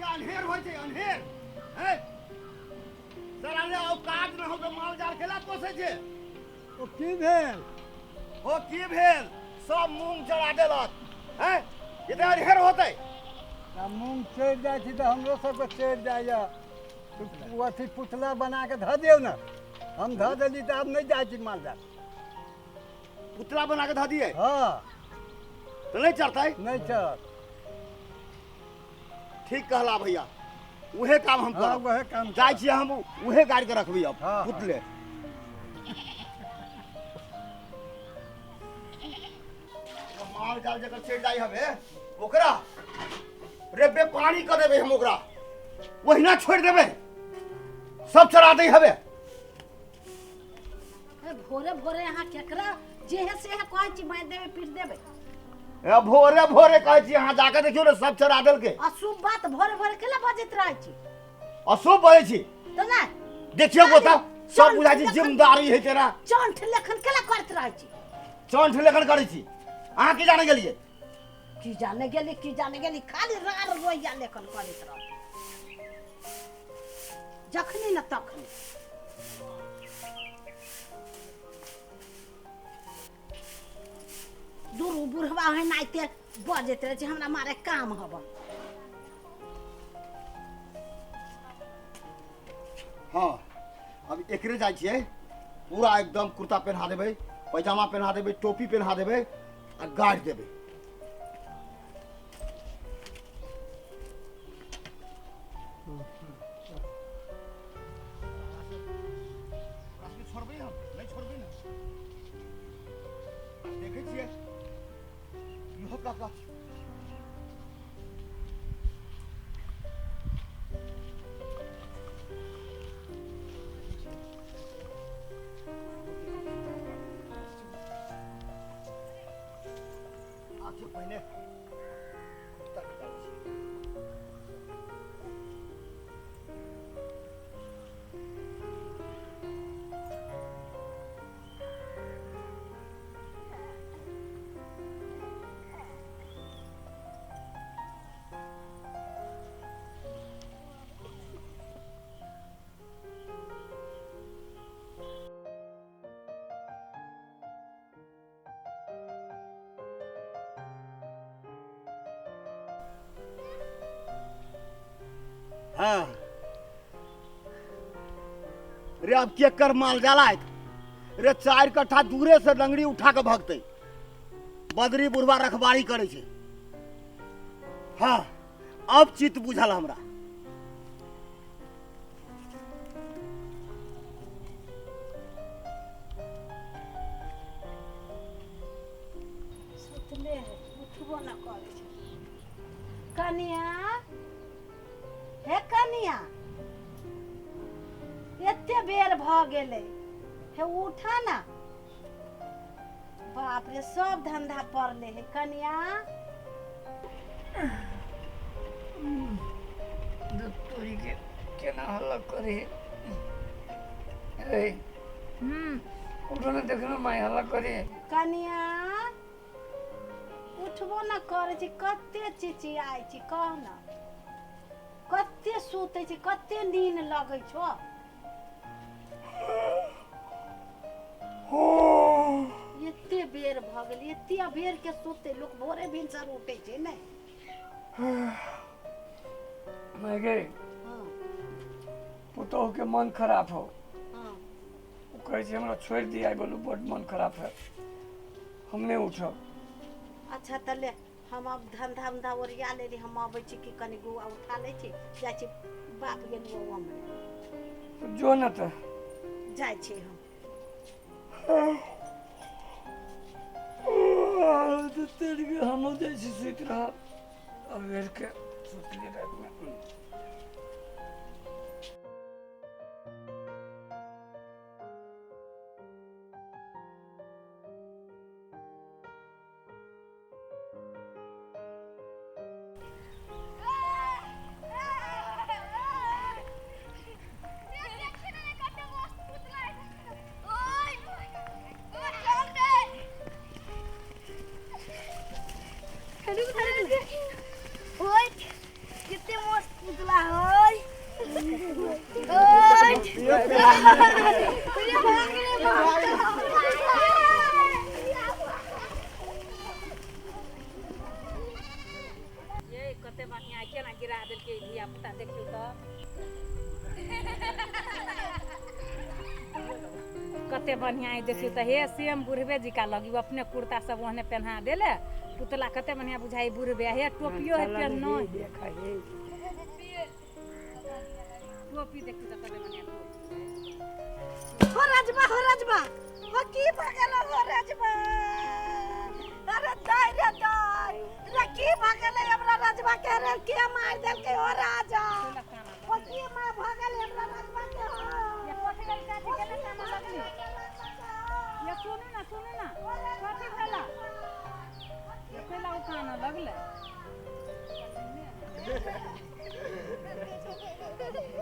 अन्हेर होइ छै अन्हेर हैं साला रे औकात न हो के माल जाल केला पोसै छै। ओ की भेल? ओ की भेल, सब मूंग चढ़ा देलक हैं, ई तऽ अन्हेर होतै। आ मूंग चढ़ि जाइ छै तऽ हमरो सबके चढ़ि जाइए। ओ अथी पुतला बना कऽ धऽ दियौ ने, हम धऽ देली तऽ आब नहि जाइ छी माल जाल। पुतला बना के धऽ दियै? हँ। तऽ नहि चढ़तै? नहि चढ़त। ठीक कहला भैया, उहे काम हम हँ, करब। उहे काम जाइ छियै हम, उहे गाड़ि के रखबै अब। हँ, हँ। पुतले माल जाल जकर चढ़ि जाइ हवे ओकरा रेबे पानी कऽ देबै हम, ओकरा ओहिना छोड़ि देबै, सब चढ़ा दै हवे। ए, भोरे भोरे अहाँ केकरा जे है से है कहै छी, मारि देबै पीट देबै? ए, भोरे भोरे कहै छी, अहाँ जाके देखियौ ने, सब चढ़ा देलकै। अशुभ बात भोरे भोरे केला बजैत रहै छी? अशुभ बजै छी तऽ नहि देखियौ गोता सब बुझाइ छै लेखन- जिम्मेदारी है तेरा। चंठ लेखन केला करैत रहै छी? चंठ लेखन करै छी? अहाँ की जाने गेलियै? की जाने गेली, की जाने गेली, खाली रार रोइया लेखन करैत रहै जखनी ने तखनी। दुरू बुढ़वा है नाइते बजैत रहै छै, हमरा मारे काम हब। हाँ, अब एकरे जाइ छियै, पूरा एकदम कुर्ता पहिना देबै, पैजामा पहिना देबै, टोपी पहिना देबै आ गाड़ि देबै। छोड़बै हम नहि छोड़बै ने, देखै छियै इहो काका। आखिर पहिने कुत्ता के डालै छियै। हाँ रे, अब केकर माल जलायत रे? 4 कट्ठा दूरे से लंगड़ी उठा के भगतै, बदरी बुढ़वा रखबारी करै छै। हाँ, अब चित्त बुझल हमरा। सुतले है, उठबो न करै छै। कनिया, हे कनिया, एते बेर भऽ गेलै, हे उठा ना। बाप रे, सब धंधा पड़ले है। कनिया, दूध तोरी के केना हल्ला करे ए। उठो ने, देखो ना माय हल्ला करे। कनिया, उठबो न करै छी, कते चिचियाइ छी, कह न कते सुतै छी, कते नीन लगै छौ? एते बेर भऽ गेल, एते अबेर के सुतै लोक? भोरे भिनसर उठै छै ने। माय गे। हँ। पुतोह के मन खराब हो। हँ। ओ कहै छै हमरा छोड़ि दिया, बोलू बड मन खराब है, हम नहि उठब। अच्छा तऽ ले, हम अब धंधा उन्धा ओरिया लेली, हम अबै छी कि कनि गुआ उठा लै छी, जाइ छी, बाप गेलु ओम्हरे। जो न तऽ। जाइ छी हम। हमहूँ जाइ छी सुति रहब अबेर के, सुतली रातिमे। ओए, कते मस्त पुतला। रे भाग रे भाग। ये कते बढ़िया केना गिरा देलकै धिया पुता, देखियौ तऽ कते बढ़िया है। देखियौ तऽ हे सेम बुढ़बे जिका लगी, अपने कुर्ता सब ओहने पहना देले, पुतला कते बढ़िया बुझाई बुढ़बे। हे टोपियो है पहनो, टोपी देखियौ तऽ कते बढ़िया टोपी। हो राजबा, हो राजबा, हो की भऽ गेलो हो राजबा? अरे दाई रे दाई रे, की भऽ गेलै हमरा राजबा के रे? के मारि देलकै हो राजा? हो की मार भऽ गेलै हमरा राजबा के हो? ये कथी भेल चाची? केना कानऽ लगली? ये सुनू ना, सुनू ना, कथी भेला? ये कैला ओ कानऽ लगलै?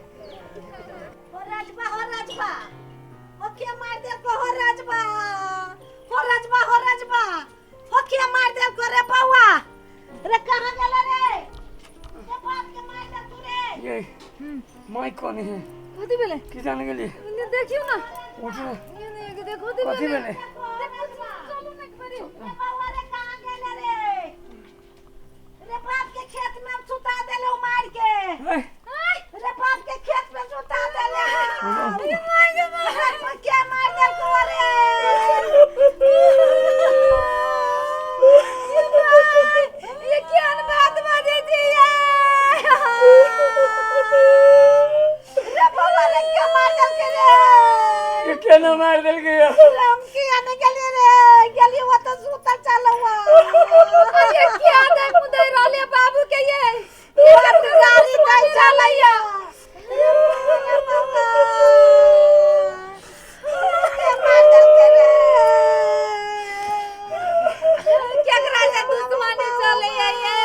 हो राजबा, हो राजबा, हो के मार देलको हो राजबा? हो राजबा, हो राजबा, हो के मार देलको रे बौआ रे? कहाँ गेल रे? रे बाप के मार देलको रे? ये माइक कौन है? कथी भेलै? की जाने गेली। देखियौ ना। उठ रे। देखो। कथी भेलै? चलू ना एक बारी। रे बौआ रे, कहाँ गेल रे? रे बाप के खेत में सुता देले उ मार के। ए, रे बाप के खेत में सुता देले। रे माय गे माय, के मार देलको रे? ये क्या बात बाजै छी ये? रे बौआ रे, के मार देलकै रे? ये केना मार देलकै? हम किया नहीं गेलियै रे? गेलियै वो तो सुतल चलौआ। ये क्या देख मुदै रहले बाबू के ये? गाड़ी दै चलैया। रे बाबा, के मार देलकै रे? केकरा से दुश्मनी चलैया ये?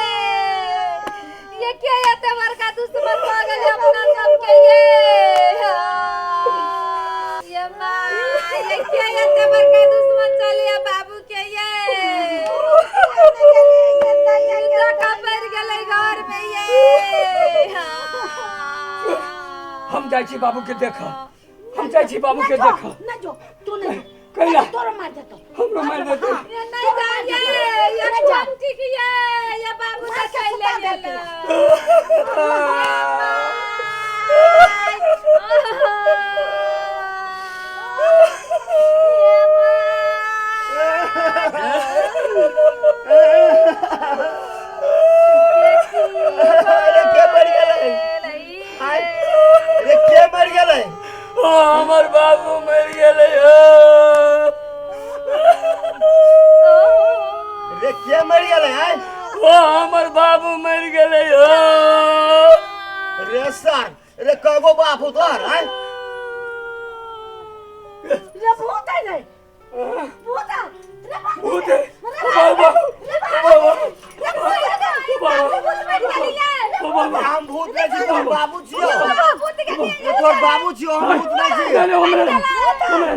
ये क्या एते बड़का दुश्मन भऽ गेलै अपना सबके ये? ये माँ, ये क्या एते बड़का दुश्मन चलैया बाबू के ये? धोखा पड़ि गेलै घर में ये। हम जाइ छी बाबू के देख, हम जाइ छी बाबू के देख। ना जो, तू नहीं जो। कैला? तोरो मार देतो। हमरो मार देतै? ये नहीं जाइए, ये कौन ठीक ये? ये बाबू मार तो के चले सुता गेल। देलकै। अरे के मर गेलै? अरे के मर गेलै? ओ हमर बाबू मर गेलै हो। रे के मर गेलै? आय ओ हमर बाबू मर गेलै हो। रे सर रे, कगो बाप हो तोहर? आय रे भूत है रे, भूत है रे बाप। भूत है बाबा, बाबा, रे भूत है रे बाबा, भूत बन गेली ओ बाबा। हम भूत नहीं छी, तोहर बाबू छियो। रे तोहर बाबू छियो, हम भूत नहीं छी। अरे हमरा, हमरा,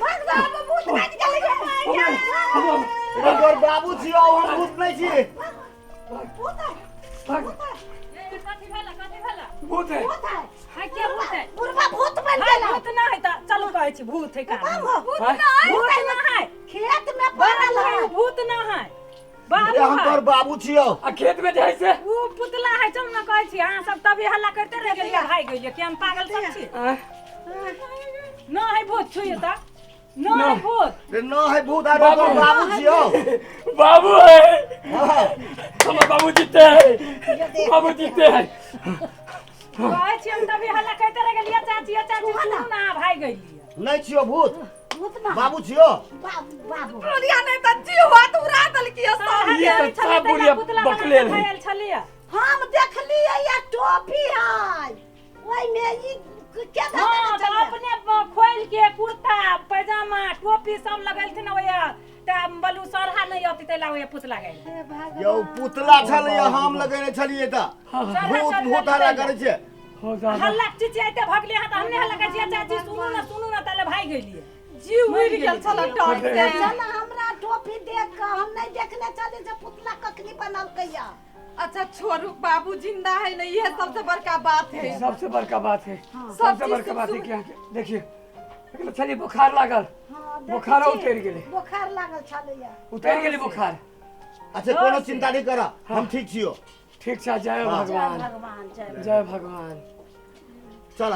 भाग बाबू, भूत बन गेली। हमरा, हमरा। रे तोहर बाबू छियो, हम भूत नहीं छी। भूत है। भाग। कथी भेला? कथी भेला? भूत है। भूत है। हाय के भूत है? बुढ़वा भूत बन हाय गेला। भूत ना है तऽ चलू, कहै छी भूत है कारण। भूत हाँ? भूत ना है। खेत में पड़ल है। भूत ना है बाबू रे हम है। तोहर बाबू छियो। आ खेत में जाइ से उ पुतला है। चल ना कहै छी, अहाँ सब तभी हल्ला करते रह गेलियै, भागि गेलियै कि हम पागल सब छी। आँय? न है भूत, छुइए तऽ न है भूत। रे न है भूत, अरे तोहर बाबू छियो। बाबू है। हाँ। हमर बाबू जीते है, बाबू जीते है। कहै छी हम तभी हल्ला करते रह गेलियै, चाची चाची सुनू ना, भागि गेलियै। नहीं छियो भूत। भूत ना। बाबू छियो। बाबू, बाबू। बुढ़िया नहीं तऽ जीव हाथ उड़ा देलकी सब। ये तऽ सब बुढ़िया पुतला बना बकले के रहे। खायल छलियै। हम देखलियै ये टोपी है ओहिमे, ई के धऽ हाँ देने तऽ छलियै? अपने खोलि के कुर्ता पैजामा टोपी सब लगेलथिन ओया, तऽ बलू सरहा नहि अती तैला ओया पुतला गेल। हे भगवान। यौ पुतला छलै, हम लगेने छलियै तऽ भूत भूत हल्ला करै छियै। हो दादा। हल्ला चिचियाइते भगलियै हँ तऽ हमने हल्ला करै छियै, चाची सुनू ना, सुनू ना, तैले भागि गेलियै। जीव उड़ि गेल छल डर से। चल, हमरा टोपी देख कऽ हम नहीं देखने छलियै जे पुतला कखनी बनलकै या। अच्छा छोड़ू, बाबू जिंदा है ना, यह सबसे बड़का बात है। सबसे बड़का बात है, सब सबसे चीज बड़का बात है सुख- कि यहाँ के देखिए। एकरा छलियै बोखार लागल। हँ, देखै बोखारो छी, उतरि गेलै। बोखार लागल छलैया। उतरि गेलै बोखार। अच्छा, कोनो चिंता नहीं कर, हम ठीक छियो। ठीक छै, जय हाँ। भगवान। जय भगवान, जय जय भगवान। चल।